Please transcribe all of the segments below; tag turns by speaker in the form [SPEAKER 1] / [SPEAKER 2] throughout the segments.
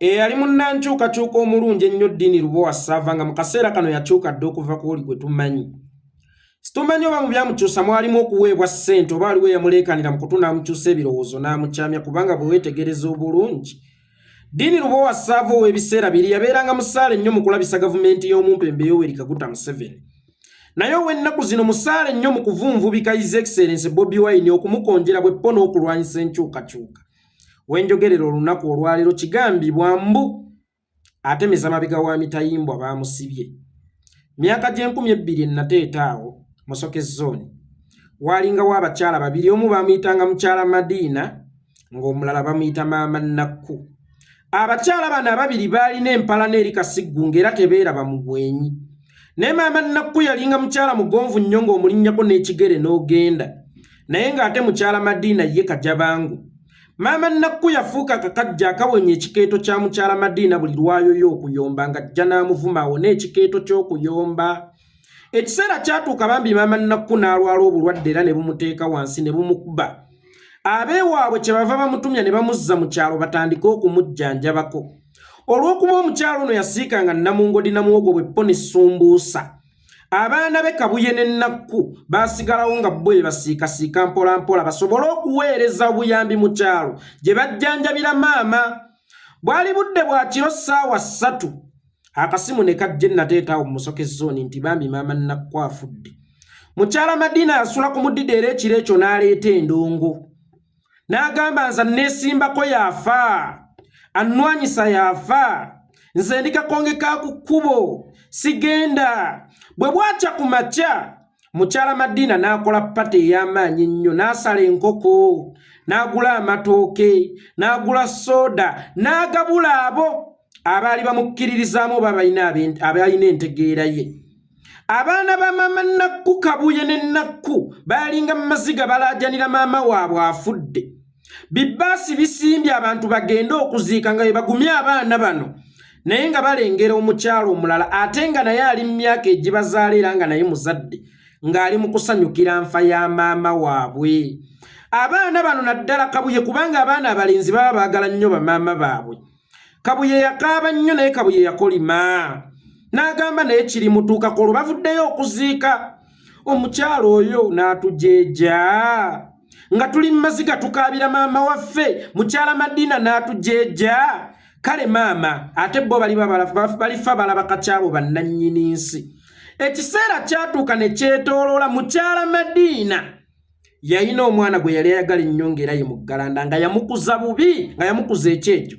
[SPEAKER 1] Eyali munnankyukakyuka omulungi ennyo Ddiini Lubowa Ssaava nga mu kaseera kano yakyuka dda okuva ku oli gwe tumanyi. Situmanyi oba mu byamukyusa mwalimu okuweebwa ssente oba waliwo eyamuleekanira mu kutu n'amukyusa ebirowoozo n'amukyamya kubanga bwe weetegereza obulungi Ddiini Lubowa Ssaava ow'ebiseera biri yabeeranga musaale nnyo mu kulabisa gavumenti y'omumpembe Yoweri Kaguta Museveni. Naye ow'ennaku zino musaale nnyo mu kuvunvubika His Excellency Bobi Wine okumukonjera bweppo n'okulwanyisa enkyukakyuka. Wenjogerera olunaku olwaleero kigambibwa mbu atemeza mabega wa mitayimbwa baamusibye. Myaka gy'enkumi ebbiri ennateeta awo Musoke Zooni waalingawo abakyala babiri, omu baamuyitanga mukyala Madiina ng'omulala bamuyita maama Nakku. Abakyala bano ababiri baalina empalana eri kasiggu ng'era tebeeraba mu bwenyi. Naye maama Nakku yalinga mukyala mugonvu nnyo ng'omulinnyako n'ekigere n'ogenda. Naye ng'ate mukyala Madiina ye kajabangu. Maama Nakku yafuuka akakajja akawonya ekikeeto kya mukyala Madiina buli lw'ayoya okuyomba ng'ajja n'amuvuma awone ekikeeto ky'okuyomba. Ekiseera kyatuuka bambi maama Nakku n'alwala obulwadde era ne bumuteeka wansi ne bumukuba. Abeewaabwe kye bava bamutumya ne bamuzza mu kyalo batandike okumujjanjabako. Olw'okuba omukyala ono yasiikanga Namungodi na muwogo bwe ppo ne sumbuusa. Abaana be Kabuye ne Nakku baasigalawo nga bo basiikasiika mpolampola basobole okuweereza obuyambi mu kyalo gye bajjanjabira maama. Bwali budde bwa kiro ssaawa 3 akasimu ne kajja ennateetaawo mu Musoke Zooni nti bambi maama Nakku afudde. Mukyala Madina yasula ku mudidi era ekiro ekyo n'aleeta endongo. N'agamba nze anneesimbako y'afa, annwanyisa y'afa, nze ndi kakonge ka ku kkubo, sigenda. Bwe bwakya ku makya, mukyala Madina n'akola pate ey'amaanyi ennyo, n'asala enkoko, n'agula amatooke, n'agula sooda, n'agabula abo abaali bamukkiririzaamu oba abalina entegeera ye. Abaana ba maama Nakku Kabuye ne Nakku baalinga mu maziga balaajanira maama waabwe afudde. Bibbaasi bisimbye abantu bagende okuziika nga bwe bagumya abaana bano naye nga balengera omukyala omulala ate nga naye ali mu myaka egibazaala era nga naye muzadde ng'ali mu kusanyukira nfa ya maama waabwe. Abaana bano naddala Kabuye kubanga abaana abalenzi baba baagala nnyo bamaama baabwe. Kabuye yakaaba nnyo naye Kabuye yakolima n'agamba naye kiri mutuukako olwo bavuddeyo okuziika omukyalo oyo n'atujeeja nga tuli mu maziga tukaabira maama waffe mukyala Madina n'atujeeja. Kale maama ate bo balifa balaba kakyabo bannannyini nsi. Ekiseera kyatuuka ne kyetooloola mukyala Madina yalina omwana gwe yali ayagala ennyo ng'era ye muggalanda nga yamukuza bubi nga yamukuza ekyekyo.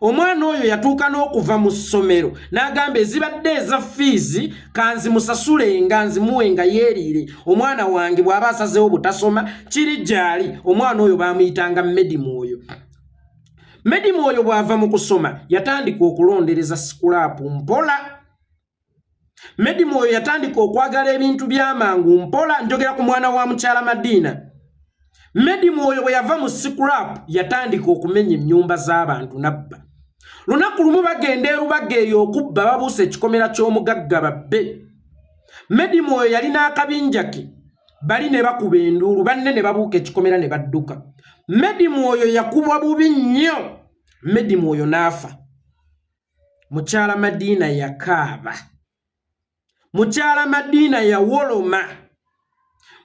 [SPEAKER 1] Omwana oyo yatuuka n'okuva mu ssomero n'agamba ezibadde eza fiizi kanzimusasule nga nzimuwe nga yeeriire omwana wange bw'aba asazeewo butasoma kiri gy'ali. Omwana oyo baamuyitanga Medi Mwoyo. Medi Mwoyo bw'ava mu kusoma yatandika okulondereza sikulaapu mpola. Medi Mwoyo yatandika okwagala ebintu by'amangu mpola. Njogera ku mwana wa mukyala Madina. Medi Mwoyo bwe yava mu sikulaapu yatandika okumenya ennyumba z'abantu n'abba. Lunaku lumu bagenda e Lubaga eyo okubba babuusa ekikomera ky'omugagga babbe. Medi Mwoyo yalina akabinja ke bali ne bakuba enduulu banne ne babuuka ekikomera ne badduka. Medi Mwoyo yakubwa bubi nnyo. Medi Mwoyo n'afa. Mukyala Madina yakaaba. Mukyala Madina yawoloma.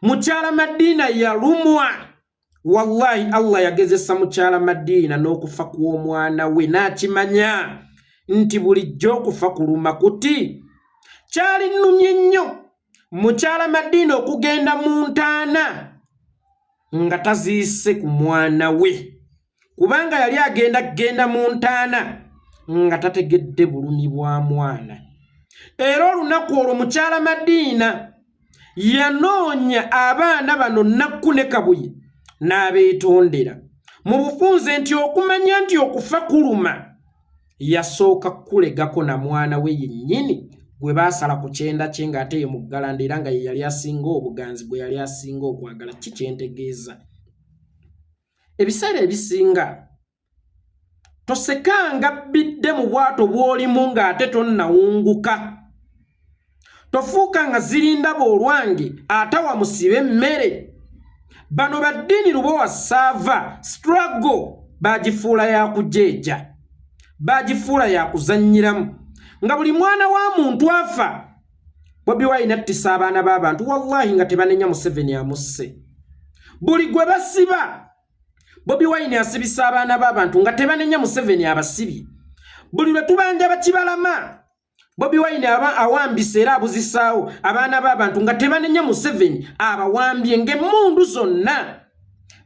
[SPEAKER 1] Mukyala Madina yalumwa. Wallahi Allah yagezesa mukyala Madina n'okufa kw'omwana we n'akimanya nti bulijjo okufa kuluma kuti. Kyali nnumye nnyo mukyala Madina okugenda mu ntaana nga taziise ku mwana we, kubanga yali agenda kugenda mu ntaana nga tategedde bulumi bwa mwana. Era olunaku olwo mukyala Madina yanoonya abaana bano Nakku ne Kabuye n'abeetondera mu bufunze nti okumanya nti okufa kuluma yasooka kukulegako na mwana we yennyini gwe baasala ku kyenda kye ng'ate ye muggalanda era nga ye yali asinga obuganzi gwe yali asinga okwagala. Ki kye ntegeeza? Ebiseera ebisinga tosekanga bbidde mu bwato bw'olimu ng'ate tonnawunguka. Tofuuka nga zirindaba olwange atawa musibe mmere. Bano ba Ddiini Lubowa Ssaava struggle bagifuula ya kujeeja. Bagifuula yakuzannyiramu nga buli mwana wa muntu afa. Bobi Wine attisa abaana b'abantu, wallahi nga tebanenya Museveni amusse. Buli gwe basiba, Bobi Wine asibisa abaana b'abantu nga tebanenya Museveni abasibye. Buli lwe tubanja bakibalama, Bobi Wine aba awambisa era abuzisaawo abaana b'abantu nga tebanenya Museveni abawambye, ng'emmundu zonna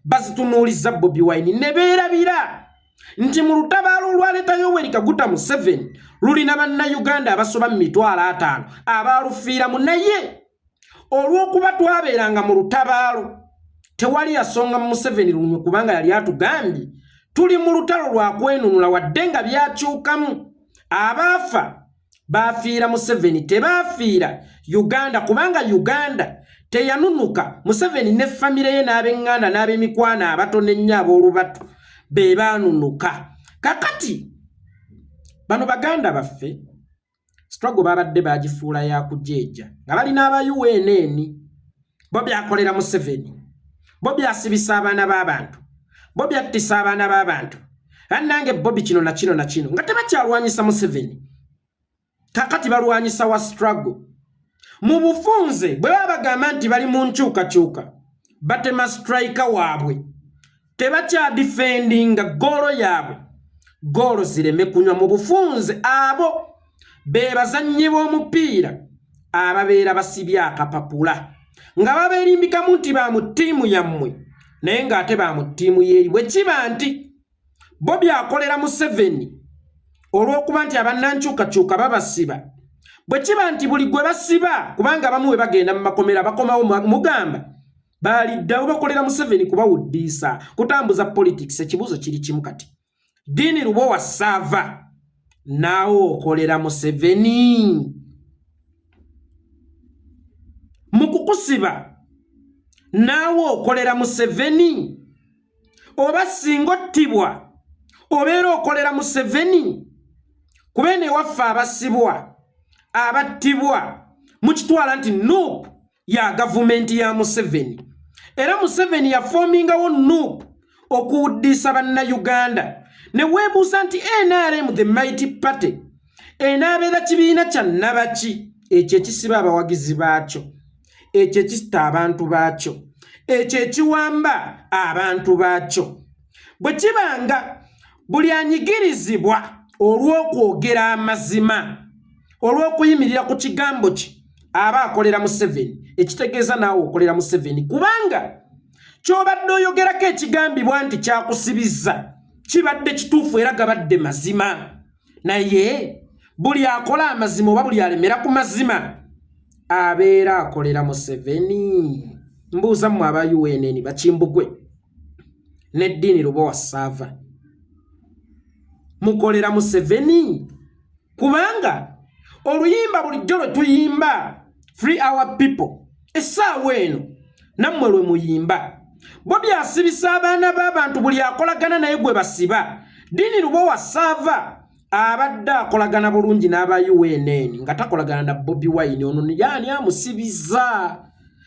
[SPEAKER 1] bazitunuuliza Bobi Wine, ne beerabira nti mu lutabaalo olwaleeta Yoweri Kaguta Museveni lulina Bannayuganda abasoba mu 500,000 abaalufiiramu. Naye olw'okuba twabeeranga mu lutabaalo, tewali yasonga mu Museveni lunywe, kubanga yali atugambye tuli mu lutalo lwa kwenunula. Wadde nga byakyukamu, abaafa baafiira Museveni, tebaafiira Uganda, kubanga Uganda teyanunuka. Museveni ne famire ye n'ab'eŋŋanda n'ab'emikwano abatono ennyo ab'olubatu be baanunuka. Kakati bano baganda baffe struggle babadde bagifuula ya kujeeja nga balina aba UNN. Bo byakolera Museveni, bo byasibisa abaana b'abantu, bo byattisa abaana b'abantu, bannange Bobi kino na kino na kino, nga tebakyalwanyisa Museveni. Kakati balwanyisa wa struggle? Mu bufunze bwe baba bagamba nti bali mu nkyukakyuka, batema striker waabwe, tebakyadifendinga goolo yaabwe, goolo zireme kunywa. Mu bufunze abo be bazannyi b'omupiira ababeera basibye akapapula nga babeerimbikamu nti ba mu ttiimu yammwe, naye ng'ate ba mu ttiimu yeeri. Bwe kiba nti Bobi akolera Museveni olw'okuba nti abannankyukakyuka babasiba, bwe kiba nti buli gwe basiba, kubanga abamu bwe bagenda mu makomera bakomawo mugamba baaliddawo bakolera Museveni kubawuddiisa kutambuza politics. Ekibuuzo kiri kimu kati: Ddiini Lubowa Saava, naawe okolera Museveni mu kukusiba? Naawe okolera Museveni? Oba singa ottibwa obeera okolera Museveni? Kuba eno ewaffe abasibwa, abattibwa, mukitwala nti NUP ya gavumenti ya Museveni, era Museveni yafoomingawo NUP okuwuddiisa Bannayuganda. Ne weebuuza nti NRM, the mighty party, enaabeera kibiina kya nnabaki ekyo ekisiba abawagizi baakyo, ekyo ekisita abantu baakyo, ekyo ekiwamba abantu baakyo? Bwe kiba nga buli anyigirizibwa olw'okwogera amazima, olw'okuyimirira ku kigambo kye, aba akolera Museveni, ekitegeeza naawe okolera Museveni, kubanga ky'obadde oyogerako ekigambibwa nti kyakusibizza kibadde kituufu era gabadde mazima. Naye buli akola amazima oba buli alemera ku mazima abeera akolera Museveni? Mbuuza mmwe aba UNN, bakimbugwe n'eddiini Lubowa Saava, mukolera Museveni? Kubanga oluyimba bulijjo lwe tuyimba, "Free our people", essaawa eno nammwe lwe muyimba. Bo byasibisa abaana b'abantu, buli akolagana naye gwe basiba. Ddiini Lubowa Saava abadde akolagana bulungi n'aba UNN nga takolagana na Bobi Wine. Ono yaani amusibiza?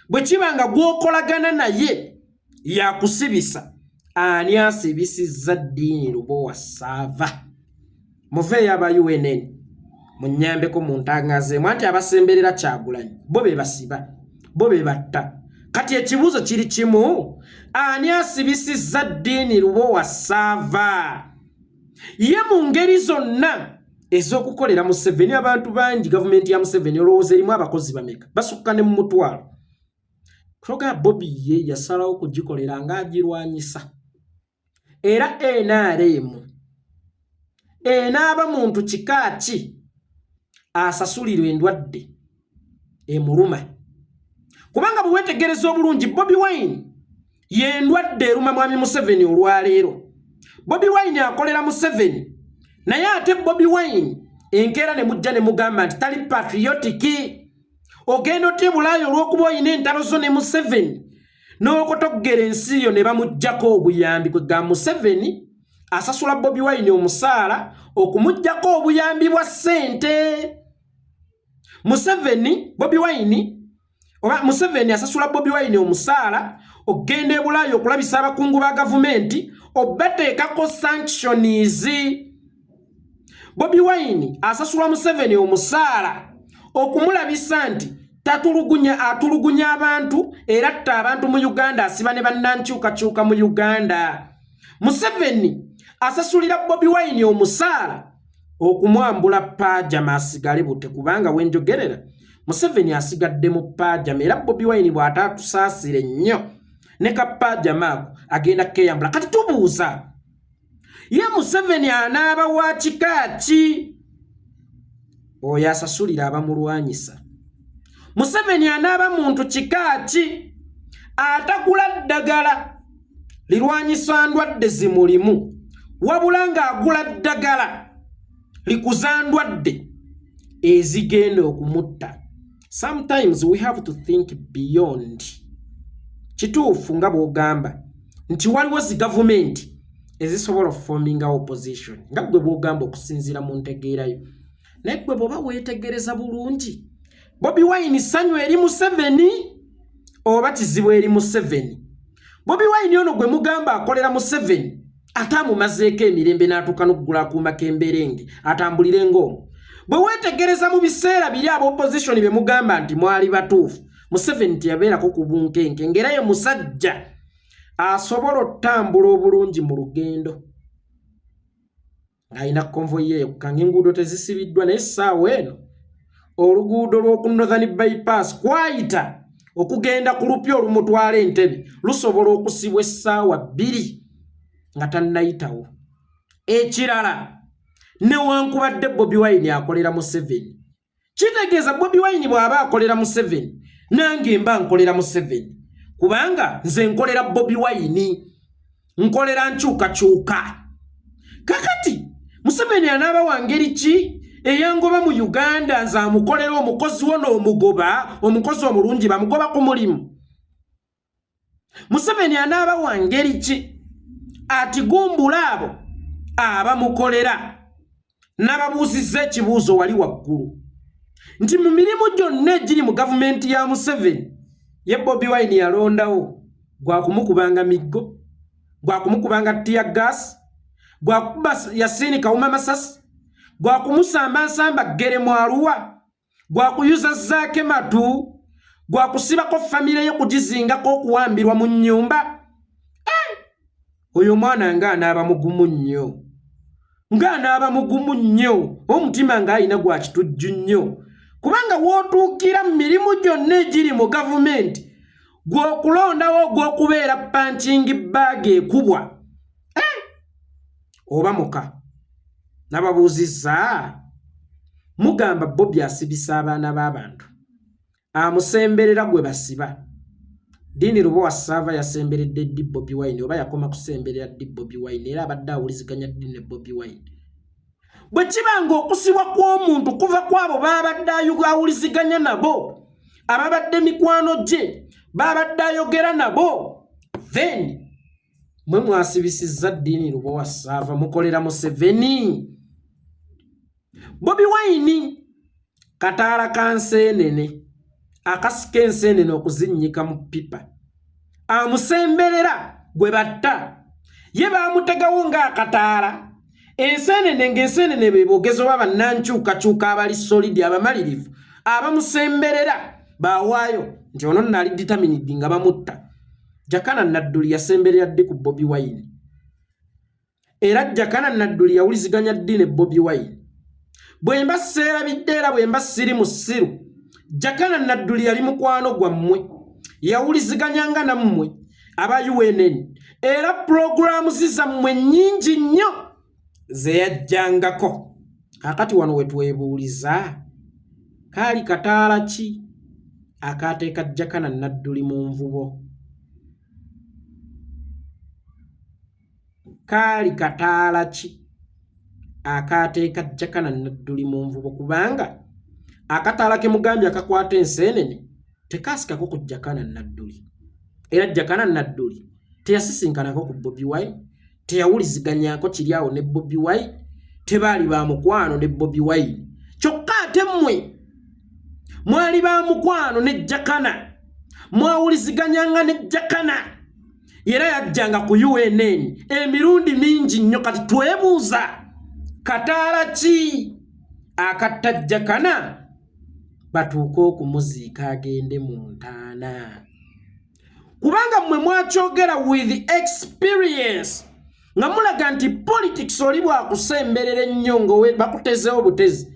[SPEAKER 1] Bwe kiba nga gw'okolagana naye yakusibisa, ani asibisizza Ddiini Lubowa Saava? Muveeyo aba UNN, munyambeko muntangazeemu anti abasemberera Kyagulanyi bo be basiba, bo be batta. Kati ekibuuzo kiri kimu: ani asibisizza Ddiini Lubowa Saava? Ye mu ngeri zonna ez'okukolera Museveni, abantu bangi, gavumenti ya Museveni olowooza erimu abakozi bameka? Basukka ne mu 100,000. Toga Bobi ye yasalawo kugikolera ng'agirwanyisa. Era NRM enaaba muntu kika ki asasulirwa endwadde emuluma? Kubanga bwe weetegereza obulungi, Bobi Wine y'endwadde eruma mwami Museveni olwaleero. Bobi Wine akolera Museveni, naye ate Bobi Wine enkeera ne mujja ne mugamba nti tali patriotic. Ogenda otya e Bulaaya olw'okuba olina entalo zo ne Museveni n'okotoggera ensi yo ne bamuggyako obuyambi? Kwegamba Museveni asasula Bobi Wine omusaala okumuggyako obuyambi bwa ssente. Museveni, Bobi Wine, oba Museveni asasula Bobi Wine omusaala okugenda e Bulaaya okulabisa abakungu ba gavumenti obateekako sanctions. Bobi Wine asasulwa Museveni omusaala okumulabisa nti tatulugunya, atulugunya abantu era atta abantu mu Uganda, asiba ne bannankyukakyuka mu Uganda. Museveni asasulira Bobi Wine omusaala okumwambula paajama asigale bute, kubanga wenjogerera Museveni asigadde mu paajama, era Bobi Wine bw'ataatusaasire nnyo ne ka paajama ako agenda kukeyambula. Kati tubuuza, ye Museveni anaaba wa kika ki oyo asasulira abamulwanyisa? Museveni anaaba muntu kika ki atagula ddagala lirwanyisa ndwadde zimulimu, wabula ng'agula ddagala likuza ndwadde ezigenda okumutta? Sometimes we have to think beyond. Kituufu nga bw'ogamba nti waliwo zi gavumenti ezisobola okuforminga opposition, nga gwe bw'ogamba okusinziira mu ntegeerayo, naye gwe bw'oba weetegereza bulungi, Bobi Wine ssanyu eri Museveni oba kizibu eri Museveni? Bobi Wine ono gwe mugamba akolera Museveni, ate amumazeeko emirembe n'atuuka n'okugula akuuma k'emberenge atambulire ng'omwo. Bwe weetegereza mu biseera biri, aba opposition be mugamba nti mwali batuufu, Museveni teyabeerako ku bunkenke, ng'era ye musajja asobola otambula obulungi mu lugendo ng'alina convoy ye yokka, ng'enguudo tezisibiddwa. Naye essaawa eno oluguudo lw'oku Northern Bypass kwayita okugenda ku lupya olumutwala Entebe lusobola okusibwa essaawa 2 nga tannayitawo. Ekirala, newankubadde Bobi Wine akolera Museveni, kitegeeza Bobi Wine bw'aba akolera Museveni, nange mba nkolera Museveni, kubanga nze nkolera Bobi Wine, nkolera nkyukakyuka. Kakati Museveni anaaba wa ngeri ki eyangoba mu Uganda, nze amukolera? Omukozi wo n'omugoba, omukozi omulungi bamugoba ku mulimu? Museveni anaaba wa ngeri ki atigumbula abo abamukolera? N'ababuuzizza ekibuuzo wali waggulu nti mu mirimu gyonna egiri mu gavumenti ya Museveni, ye Bobi Wine yalondawo gwakumukubanga miggo, gwakumukubanga tear gas, gwakuba Yasiini Kawuma masasi, gwakumusamba nsamba ggere mwaluwa, gwakuyuza Zaake matu, gwakusibako famire ye kugizingako okuwambirwa mu nnyumba. Oyo omwana ng'anaaba mugumu nnyo, ng'anaaba mugumu nnyo, omutima ng'alina gwa kitujju nnyo, kubanga w'otuukira mu mirimu gyonna egiri mu gavumenti gw'okulondawo ogw'okubeera punching bag ekubwa oba muka. Nababuuzizza, mugamba Bobi asibisa abaana b'abantu, amusemberera gwe basiba. Diini Lubowa Saava yasemberedde ddi Bobi Wine, oba yakoma kusemberera ddi Bobi Wine, era abadde awuliziganya ddi ne Bobi Wine? Bwe kiba nga okusibwa kw'omuntu kuva ku abo babadde awuliziganya nabo, ababadde mikwano gye, babadde ayogera nabo, then mwe mwasibisizza Ddiini Lubowa Saava, mukolera Museveni. Bobi Wine kataala ka nseenene akasika enseenene okuzinnyika mu pipa, amusemberera gwe batta, ye baamutegawo ng'akataala enseenene, ng'enseenene be boogezi oba bannankyukakyuka abali solid, abamalirivu, abamusemberera baawaayo nti ono nno ali determined nga bamutta. Jakana Nadduli yasemberera ddi ku Bobi Wine, era Jakana Nadduli yawuliziganya ddi ne Bobi Wine? Bwe mba seerabidde era bwe mba siri musiru, Jakana Nadduli yali mukwano gwammwe, yawuliziganyanga nammwe aba UNN, era puroguramu zammwe nnyingi nnyo ze yajjangako. Kaakati wano we twebuuliza, kaali kataala ki akaateeka Jakana Nadduli mu nvubo? Kaali kataala ki akaateeka Jakana Nadduli mu nvubo? Kubanga akataala ke mugambye akakwata enseenene tekaasikako ku Jakana Nadduli, era Jakana Nadduli teyasisinkanako ku Bobi Wine, teyawuliziganyako kiri awo ne Bobi Wine, tebaali ba mukwano ne Bobi Wine. Kyokka ate mmwe mwali ba mukwano ne Jakana, mwawuliziganyanga ne Jakana, era yajjanga ku UNN emirundi mingi nnyo. Kati twebuuza, Kataala ki akatta Jakana batuuke okumuziika agende mu ntaana? Kubanga mmwe mwakyogera with experience nga mulaga nti politics oli bwakusemberera ennyo nga bakutezeewo butezi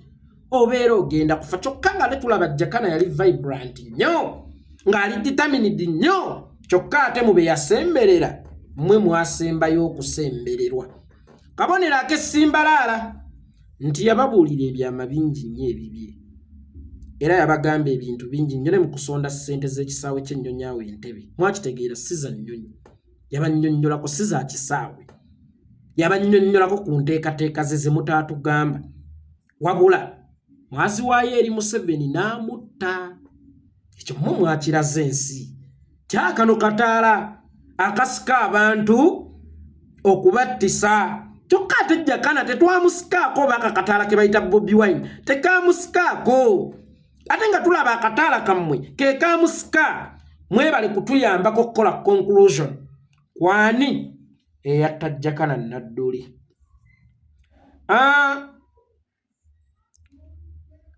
[SPEAKER 1] obeera ogenda kufa. Kyokka nga tetulaba Jakana yali vibrant nnyo, ng'ali determined nnyo, kyokka ate mu be yasemberera mmwe mwasembayo okusembererwa. Kabonero ak'essimbalaala nti yababuulira ebyama bingi nnyo ebibye, era yabagamba ebintu bingi nnyo ne mu kusonda ssente z'ekisaawe ky'ennyonyi awo Entebe. Mwakitegeera si za nnyonyi, yabannyonnyolako si za kisaawe, yabannyonnyolako ku nteekateeka ze ze mutaatugamba, wabula mwaziwaayo eri Museveni n'amutta. Ekyo mmwe mwakiraze ensi kyakano kataala akasika abantu okubattisa. Kyokka ate Jakana tetwamusikaako, oba akakataala ke bayita Bobi Wine tekamusikaako, ate nga tulaba akataala kammwe ke kamusika. Mwebale kutuyambako okukola conclusion kwani eyatta Jakana Nadduli.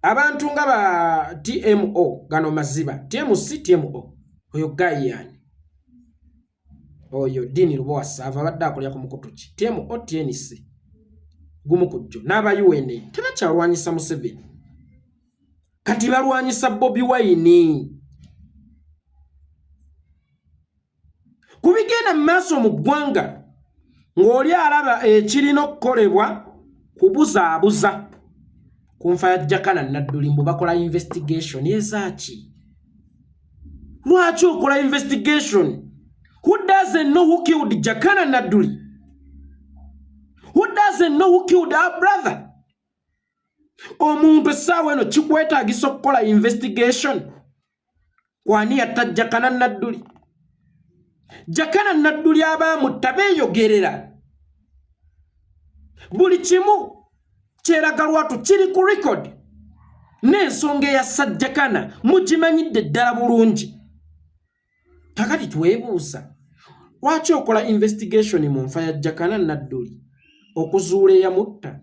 [SPEAKER 1] Abantu nga ba TMO gano maziba TMC TMO oyo gayani oyo Dini Lubowa Saava abadde akolera ku mukutu ki TMO TNC gumu ku jjo n'aba UNA tebakyalwanyisa Museveni, kati balwanyisa Bobi Wine. Ku bigenda mu maaso mu ggwanga ng'oli alaba ekirina okukolebwa kubuzaabuza ku nfa ya Jakana Nadduli, mbu bakola investigation ezaaki? Lwaki okola investigation? Who doesn't know who killed Jakana Nadduli? Who doesn't know who killed our brother? Omuntu essaawa eno kikwetaagisa okukola investigation kwani yatta Jakana Nadduli? Jakana Nadduli abaamutta beeyogerera, buli kimu kyeraga lwatu, kiri ku record, n'ensonga eyassa Jakana mugimanyidde ddala bulungi. Kakati twebuuza, lwaki okola investigation mu nfa ya Jakana Nadduli okuzuula eyamutta,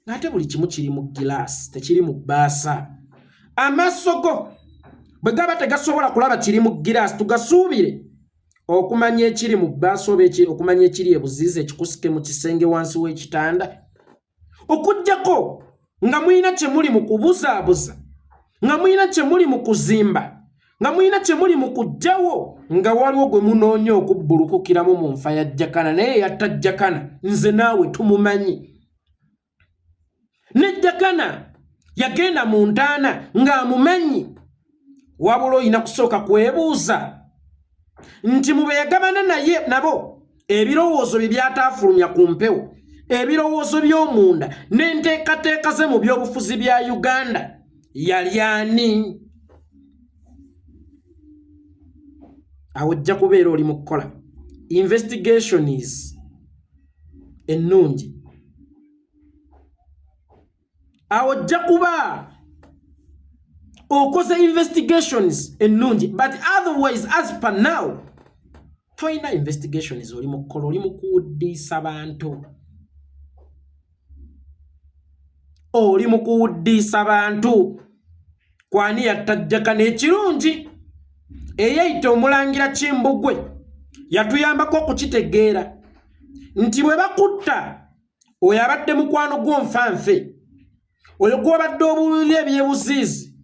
[SPEAKER 1] ng'ate buli kimu kiri mu gilaasi, tekiri mu bbaasa? Amaaso go bwe gaba tegasobola kulaba kiri mu giraasi, tugasuubire okumanya ekiri mu bbaasa oba okumanya ekiri ebuziizi ekikusike mu kisenge wansi w'ekitanda? Okugjako nga mulina kye muli mu kubuzaabuza, nga mulina kye muli mu kuzimba, nga mulina kye muli mu kuggyawo, nga waliwo gwe munoonya okubbulukukiramu mu nfa ya Jakana. Naye yatta Jakana nze naawe tumumanyi, ne Jakana yagenda mu ntaana ng'amumanyi. Wabula olina kusooka kwebuuza nti mu be yagabana naye nabo ebirowoozo bye byataafulumya ku mpewo, ebirowoozo by'omunda n'enteekateeka ze mu byobufuzi bya Uganda, yali ani? Awo ojja kubeera oli mu kukola investigations ennungi, awo ojja kuba okoze investigations ennungi, but otherwise, as per now, tolina investigations oli mu kukola, oli mu kuwuddiisa bantu, oli mu kuwuddiisa bantu kwani yatta Jakana. Ekirungi, eyeyita omulangira Kimbugwe yatuyambako okukitegeera nti bwe bakutta oyo abadde mukwano gw'onfanfe, oyo gw'obadde obuulira ebyebuziizi,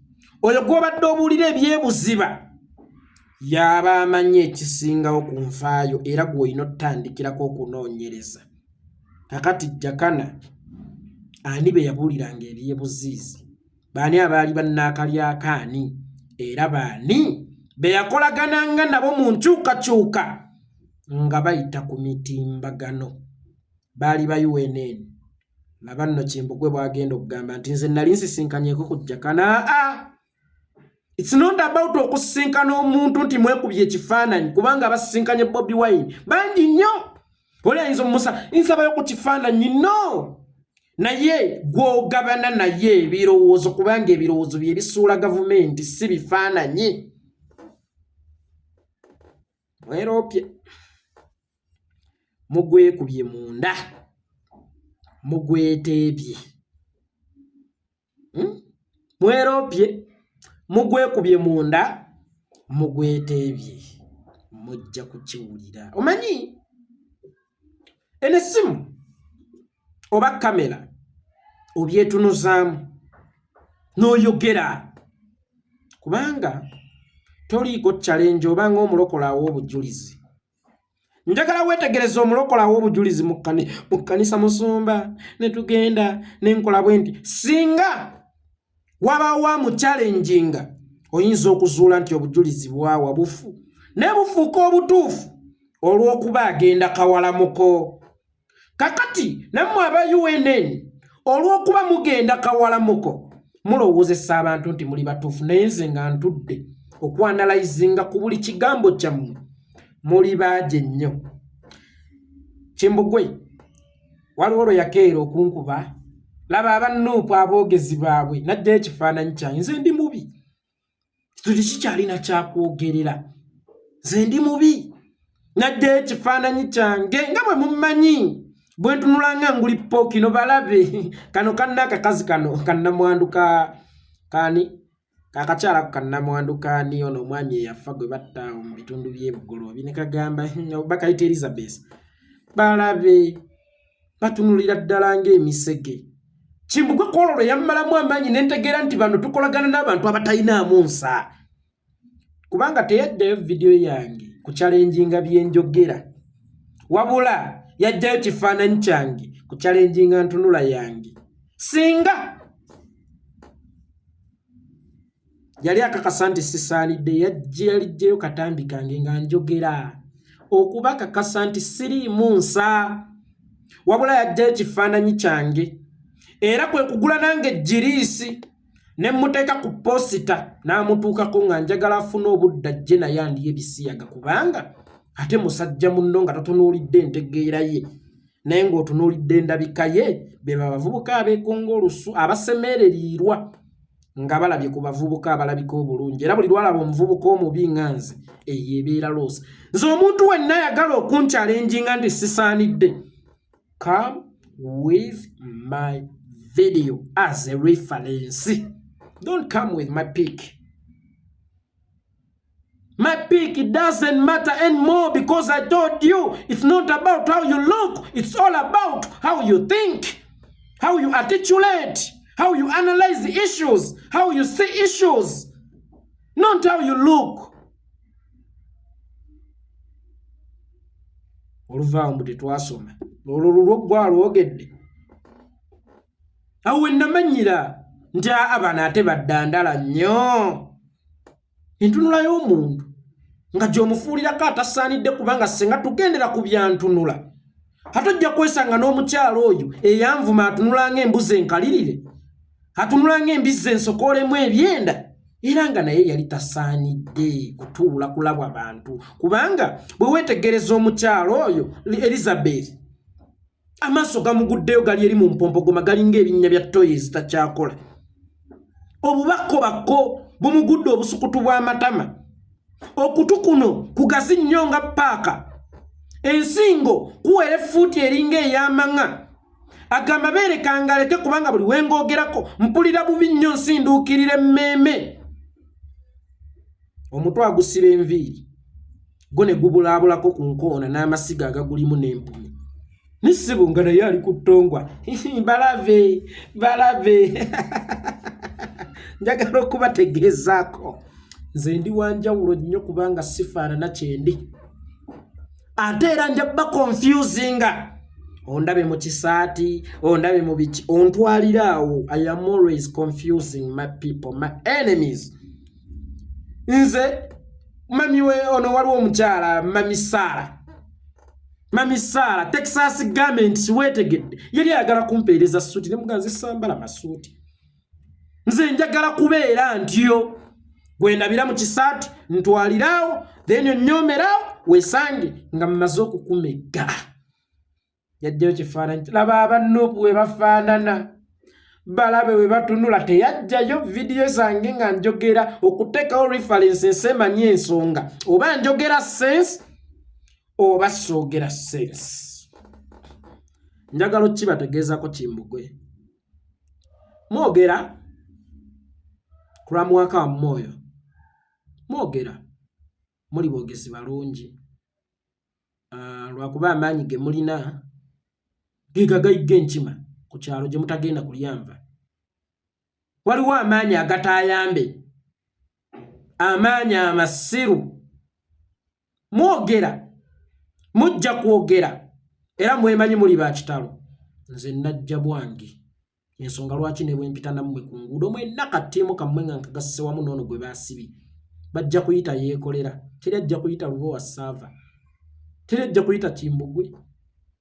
[SPEAKER 1] oyo gw'obadde obuulira ebyebuziba, y'aba amanyi ekisingawo ku nfaayo, era gw'olina otutandikirako okunoonyereza. Kakati Jakana ani be yabuuliranga ebyebuziizi? Baani abaali bannaakalyakaani, era baani be yakolagananga nabo mu nkyukakyuka nga bayita ku mitimbagano? Baali ba UNN. Laba nno Kimbugwe bw'agenda okugamba nti nze nali nsisinkanyeko ku Jakana. Aa, it's not about okusisinkana omuntu nti mwekubye ekifaananyi, kubanga abasisinkanye Bobi Wine bangi nnyo. Oli ayinza omumusa nsabayo ku kifaananyi, no, naye gw'ogabana naye ebirowoozo, kubanga ebirowoozo bye bisuula gavumenti, si bifaananyi. Mweroopye, mugwekubye munda. Mugweteebye, Mweroopye, mugwekubye munda, mugweteebye, mujja kukiwulira. Omanyi eno essimu oba kamera obyetunuzaamu n'oyogera, kubanga toliiko challenge oba ng'omulokola awa obujulizi. Njagala weetegereza omulokola awa obujulizi mu kkanisa, musumba ne tugenda ne nkola bwe nti, singa wabaawo amuchallenginga oyinza okuzuula nti obujulizi bwawa bufu, naye bufuuka obutuufu olw'okuba agenda kawalamuko. Kakati nammwe aba UNN, olw'okuba mugenda kawalamuko, mulowoozesa abantu nti muli batuufu, naye nze nga ntudde okwanalayizinga ku buli kigambo kyammwe, muli baagi nnyo. Kimbugwe waliwo lwe yakeera okunkuba, laba abannuupu aboogezi baabwe, najjayo ekifaananyi kyange. Nze ndi mubi, tuli kikyalina kyakwogerera, nze ndi mubi, najjayo ekifaananyi kyange nga bwe mummanyi bwe ntunula nga nguli pookino. Balabe kano kanna akakazi kano kannamwandu ka kani kakakyala ku kannamwandu kaani ono omwami eyafa gwe batta mu bitundu by'e Bugoloobi, ne kagamba bakayita Elizabeth. Balabe batunulira ddala ng'emisege. Kimbugwe kwolwo lwe yammalamu amaanyi ne ntegeera nti bano tukolagana n'abantu abatalinaamu nsa, kubanga teyaddayo vidiyo yange ku kyalenjinga bye njogera, wabula yajjayo kifaananyi kyange ku kyalenjinga ntunula yange. Singa yali akakasa nti sisaanidde, yajja yalijjayo katambi kange nga njogera okuba kakasa nti siriimu nsa, wabula yajjayo kifaananyi kyange. Era kwe kugula nange jiriisi ne mmuteeka ku posita n'amutuukako nga njagala afune obudde ajje naye andiye ebisiyaga, kubanga ate musajja munno nga totunuulidde entegeera ye naye ng'otunuulidde endabika ye. Be babavubuka abeekunga olusu abasemereriirwa nga balabye ku bavubuka abalabika obulungi, era buli lwalaba omuvubuka omubi nga nze, eyo ebeera loosa. Nze omuntu wenna ayagala okunkyalenjinga nti sisaanidde, come with my video as a reference, don't come with my pic. My pic, it doesn't matter anymore because I told you it's not about how you look, it's all about how you think, how you articulate, how you analyze the issues, how you see issues, not how you look. Oluvaawo mbu tetwasoma, olwo lulwo gwalwogedde. Awo we namanyira nti abano ate baddandala nnyo. Entunula y'omuntu nga gy'omufuulirako atasaanidde, kubanga singa tugendera ku byantunula, ate ojja kwesanga n'omukyalo oyo eyanvuma atunula ng'embuzi enkalirire, atunula ng'embizzi ensokoolemu ebyenda, era nga naye yali tasaanidde kutuula kulabwa bantu, kubanga bwe weetegereza omukyalo oyo Elizabeth, amaaso gamuguddeyo gali eri mu mpompogoma, galinga ebinnya bya toyi ezitakyakola, obubakobakko bumugudde, obusukutu bw'amatama, okutu kuno kugazi nnyo nga paaka, ensingo kuwera effuuti eringa ey'amang'a. Agamba beere kangaleke, kubanga buli wengoogerako mpulira bubi nnyo, nsinduukirira emmeeme. Omutwe agusiba enviiri gwo ne gubulaabulako ku nkoona n'amasiga agagulimu n'empumi nisibu nga naye ali ku ttongwa. Balabe, balabe, njagala okubategeezaako nze ndi wanjawulo nnyo, kubanga sifaanana kyendi, ate era nja baconfusinga. Ondabe mu kisaati, ondabe mu biki, ontwalira awo. I am always confusing my people, my enemies. Nze mami we ono, waliwo omukyala Mami Saara, Mami Saara Texas Garments, weetegedde, yali ayagala kumpeereza suuti, ne mugaa nze sambala masuuti, nze njagala kubeera ntyo gwendabira mu kisaati, ntwaliraawo, then onnyomeraawo, wesange nga mmaze okukumegga. Yajjayo kifaananyi, laba abanuupu we bafaanana, balabe we batunula. Teyajjayo vidiyo zange nga njogera okuteekawo reference, ensi emanyi ensonga oba njogera sense oba soogera sense. Njagala okkibategeezako Kimbugwe. Mwogera ku lwa mwaka wammwe oyo. Mwogera muli boogezi balungi. Lwakuba amaanyi ge mulina gegagayigga enkima ku kyalo gye mutagenda kulya nva. Waliwo amaanyi agatayambe, amaanyi amasiru. Mwogera, mujja kwogera era mwemanyi muli ba kitalo. Nze najja bwange, ensonga lwaki ne bwempita nammwe ku nguudo mwenna kattiimu kammwe nga nkagasse wamu n'ono gwe baasibye, bajja kuyita Yeekolera, teri ajja kuyita Lubowa Saava, teri ajja kuyita Kimbugwe,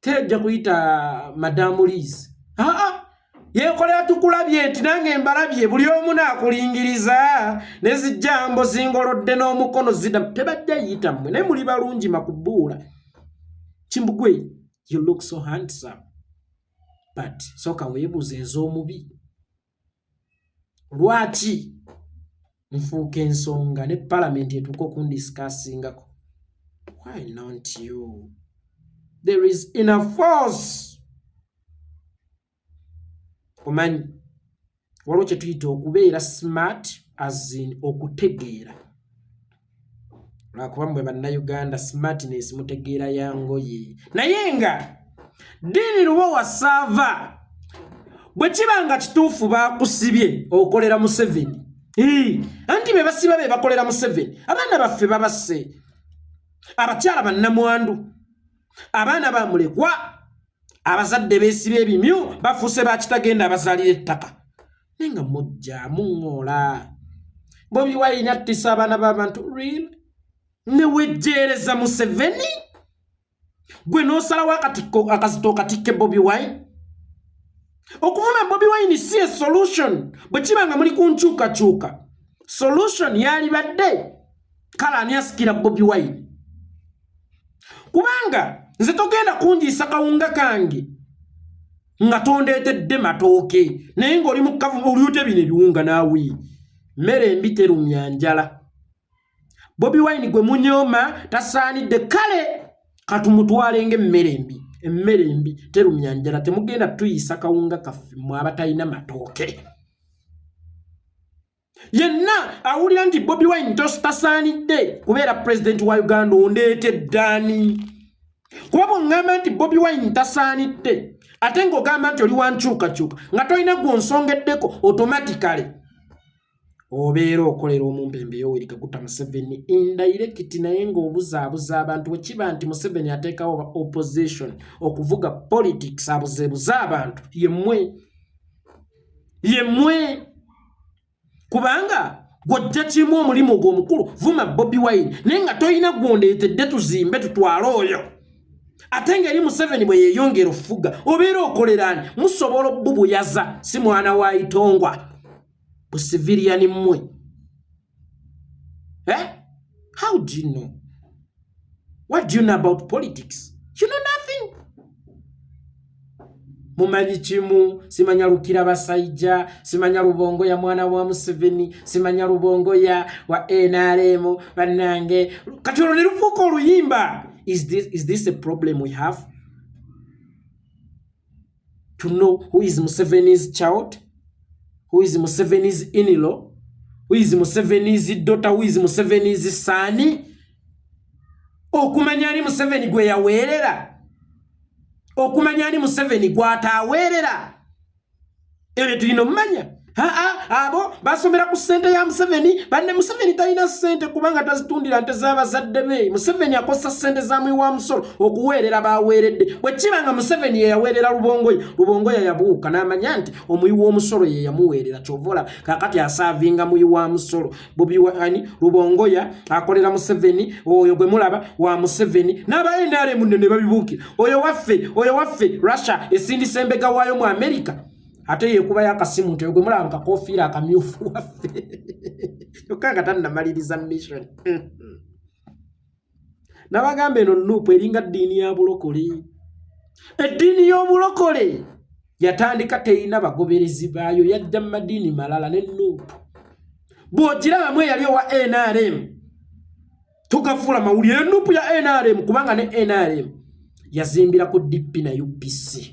[SPEAKER 1] teri ajja kuyita Madamu Liz. Aa, Yeekolera, tukulabye nti nange mbalabye, buli omu naakulingiriza ne zijjambo zingolodde n'omukono zida, tebajja yita mmwe, naye muli balungi makubuula. Kimbugwe, you look so handsome, but sooka weebuuze ez'omubi, lwaki nfuuka ensonga ne palamenti etuuka okundisikaasingako? Why not you? There is enough force. Omanyi waliwo kye tuyita okubeera smart, as in okutegeera. Lwakuba mmwe Bannayuganda smartness mutegeera ya ngoye. Naye nga Ddiini Lubowa Saava, bwe kiba nga kituufu baakusibye okolera Museveni, anti be basiba be bakolera Museveni. Abaana baffe babasse, abakyala bannamwandu, abaana bamulekwa, abazadde beesiba ebimyu, bafuuse bakitagenda abazaalira ettaka, naye nga mujja muŋŋoola Bobi Wine attisa abaana b'abantu. Real newejjeereza Museveni, gwe n'osalawo akatikko akazito okatikke Bobi Wine. Okuvuma Bobi Wine si a solution. Bwe kiba nga muli ku nkyukakyuka, solution yalibadde kale ani asikira Bobi Wine? Kubanga nze togenda kunjiisa kawunga kange nga tondeetedde matooke, naye ng'oli mu kavu olyute bino ebiwunga naawe. Mmere embi terumya njala. Bobi Wine gwe munyooma tasaanidde, kale katumutwale ng'emmere embi. Emmere embi terumya njala. Temugenda tuyisa kawunga kaffe mwe abatalina matooke. Yenna awulira nti Bobi Wine tasaanidde kubeera pulezidenti wa Uganda, ondeetedde ani? Kuba bw'oŋŋamba nti Bobi Wine tasaanidde, ate ng'ogamba nti oli wankyukakyuka nga tolina gw'onsongeddeko, automatically obeera okolera omumpembe Yoweri Kaguta Museveni indirect, naye ng'obuzaabuza abantu. Bwe kiba nti Museveni ateekawo opposition okuvuga politics, abuzeebuza abantu yemmwe, yemmwe, kubanga gwojja kimu omulimu gwo omukulu vuma Bobi Wine, naye nga tolina gwondeetedde tuzimbe tutwale oyo. Ate ng'eri Museveni bwe yeeyongera ofuga, obeera okolerani? Musobola obubuyaza, si mwana wa itongwa busiviliyani mmwe, eh? How do you know? What do you know about politics? You know nothing. Mumanyi kimu, simanya Lukira Basajja, simanya Lubongo ya mwana wa Museveni, simanya Lubongo ya wa NRM. Bannange, kati olwo ne lufuuka oluyimba. Is this a problem we have to know who is Museveni's child, who is Museveni's in-law, who is Museveni's daughter, who is Museveni's son? Okumanya ani Museveni gwe yaweerera, okumanya ani Museveni gw'ataaweerera, ebyo tulina omumanya. Aa, abo basomera ku ssente ya Museveni. Banne, Museveni talina ssente kubanga tazitundira nte z'abazadde be. Museveni akozesa ssente za muwi wa musolo okuweerera baweeredde. Bwe kiba nga Museveni ye yaweerera Lubongoya, Lubongoya yabuuka n'amanya nti omuwi w'omusolo ye yamuweerera. Kyova olaba kakati asaavinga muwi wa musolo. Bobi Wine, Lubongoya akolera Museveni, oyo gwe mulaba wa Museveni. N'aba NRM nno ne babibuukira, oyo waffe, oyo waffe. Russia esindisa embega waayo mu America, ate yekubayo akasimu nti oyo gwe mulaba mukakofiira akamyufu waffe, kyokka nga tannamaliriza mission. Nabagamba eno NUP eringa ddiini ya bulokole. Eddiini y'obulokole yatandika terina bagoberezi baayo, yajja mu madiini malala. Ne NUP bw'ogirabamu eyali owa NRM tugafuula mawulire. NUP ya NRM, kubanga ne NRM yazimbira ku DP na UPC.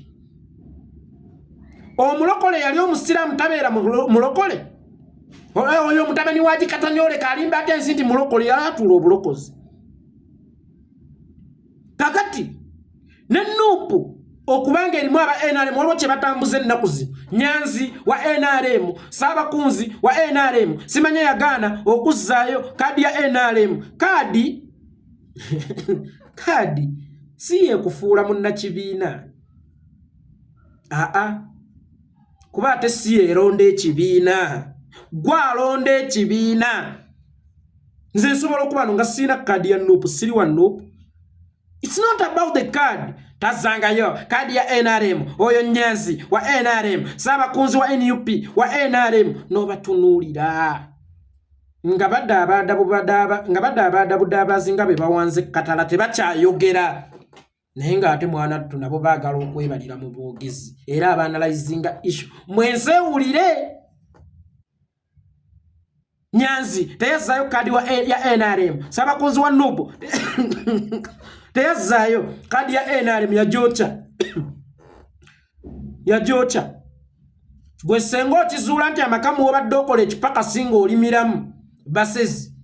[SPEAKER 1] Omulokole yali omusiraamu tabeera mulokole. Oyo omutabani wa Gikatanyoleka alimba ate ensi nti mulokole, yalaatuula obulokozi. Kakati ne NUP okubanga erimu aba NRM, waliwo kye batambuza ennaku zino. Nyanzi wa NRM, Saabakunzi wa NRM, simanya yagaana okuzzaayo kaadi ya NRM. Kaadi si yekufuula munnakibiina, aa, kuba ate si yeeronda ekibiina, gwalonda ekibiina. Nze nsobola okuba no nga sirina kaadi ya NUP, siri wa NUP. It's not about the card. Tazangayo kaadi ya NRM, oyo Nyanzi wa NRM, Saabakunzi wa NUP wa NRM, n'obatunuulira nga badda abadaabudaabazi nga be bawanze katala, tebakyayogera. Naye ng'ate mwana ttu nabo baagala okwebalira mu bwogezi era abaanalyzinga issue mwenseewulire. Nyanzi teyazzaayo kaadi ya NRM, Saabakunzi wa NUP teyazzaayo kaadi ya NRM, yajokya yajokya. Gwe senga okizuula nti amaka muwobadde okola ekipaka singa olimiramu basezi,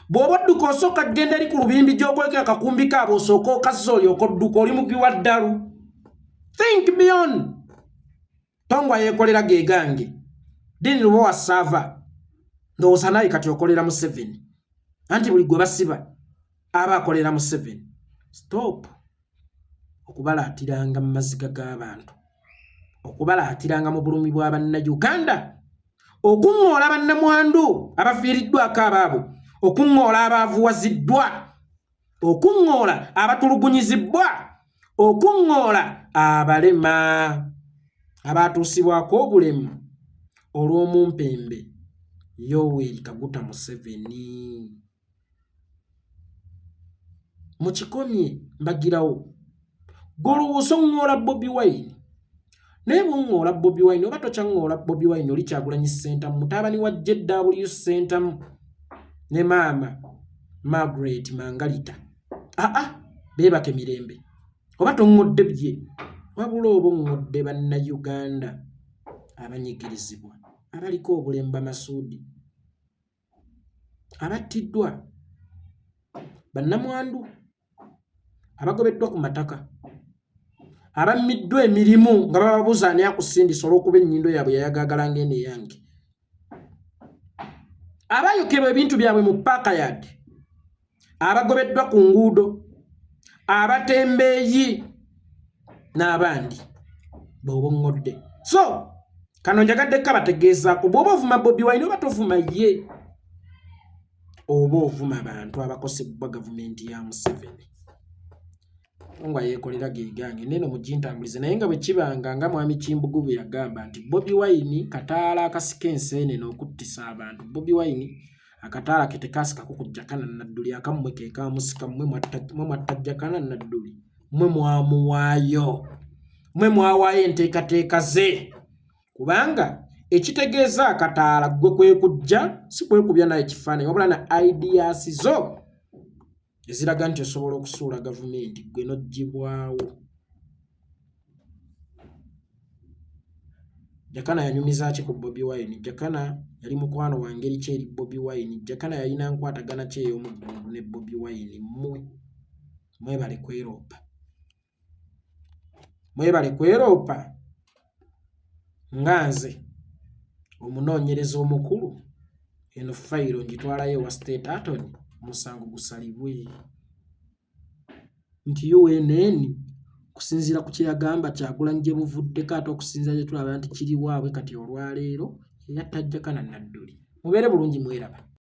[SPEAKER 1] bw'oba odduka osooka kgenda eri ku lubimbi gy'okweka akakumbi kaabo, osooka okazza olyoka odduka. Oli mugwi wa ddalu. Think beyond. Tongwa yeekolera ge gange. Dini Lubowa Saava, ndowooza naye kati okolera Museveni, anti buli gwe basiba aba akolera Museveni. Stop okubalaatiranga mu maziga g'abantu, okubalaatiranga mu bulumi bwa Bannayuganda, okuŋŋoola bannamwandu abafiiriddwako abaabwe, okuŋŋoola abaavuwaziddwa, okuŋŋoola abatulugunyizibbwa, okuŋŋoola abalema abaatuusibwako obulemu olw'omumpembe Yoweri Kaguta Museveni. Mukikomye mbagirawo. Golowooza oŋŋoola Bobi Wine, naye bw'oŋŋoola Bobi Wine oba tokyaŋŋoola Bobi Wine, oli Kyagulanyi Ssentamu, mutabani wa JW Ssentamu ne maama Margaret Mangalita, aa, beebaka emirembe. Oba toŋŋodde bye, wabula oba oŋŋodde Bannayuganda abanyigirizibwa, abaliko obulemu, bamasuudi abattiddwa, bannamwandu abagobeddwa ku mataka, abammiddwa emirimu nga bababuuza ani akusindisa olw'okuba ennyindo yaabwe yayagaagala ng'eno eyange, abayokebwa ebintu byabwe mu paakayard, abagobeddwa ku nguudo, abatembeeyi n'abandi bw'oba oŋŋodde. So kano njagadde kabategeezaako, bw'oba ovuma Bobi Wine oba tovuma ye, oba ovuma bantu abakosebwa gavumenti ya Museveni nga yeekolera gegange neno mugintambulize. Naye nga bwe kibanga nga mwami Kimbugu bwe yagamba nti Bobi Wine kataala akasika enseenene okuttisa abantu, Bobi Wine akataala ke tekasikako ku Jakana Nadduli, akammwe ke kamusika. Mmwe mwatta Jakana Nadduli, mmwe mwamuwaayo, mmwe mwawaayo enteekateeka ze, kubanga ekitegeeza akataala ggwe kwe kujja si kwekubya naye kifaananyi, wabula na ideas zo eziraga nti osobola okusuula gavumenti ggwe n'oggyibwawo. Jakana yanyumiza ki ku Bobi Wine? Jakana yali mukwano wa ngeri ki eri Bobi Wine? Jakana yalina nkwatagana ki ey'omuggundu ne Bobi Wine? Mmwe mwebale kweroopa, mwebale kweroopa. Nga nze omunoonyereza omukulu, eno fayiro ngitwalayo ewa State Attorney, omusango gusalibwe nti UNN okusinziira ku kye yagamba Kyagulanyi gye buvuddeko, ate okusinziira gye tulaba nti kiri waabwe kati olwaleero, eyatta Jakana Nadduli. Mubeere bulungi, mweraba.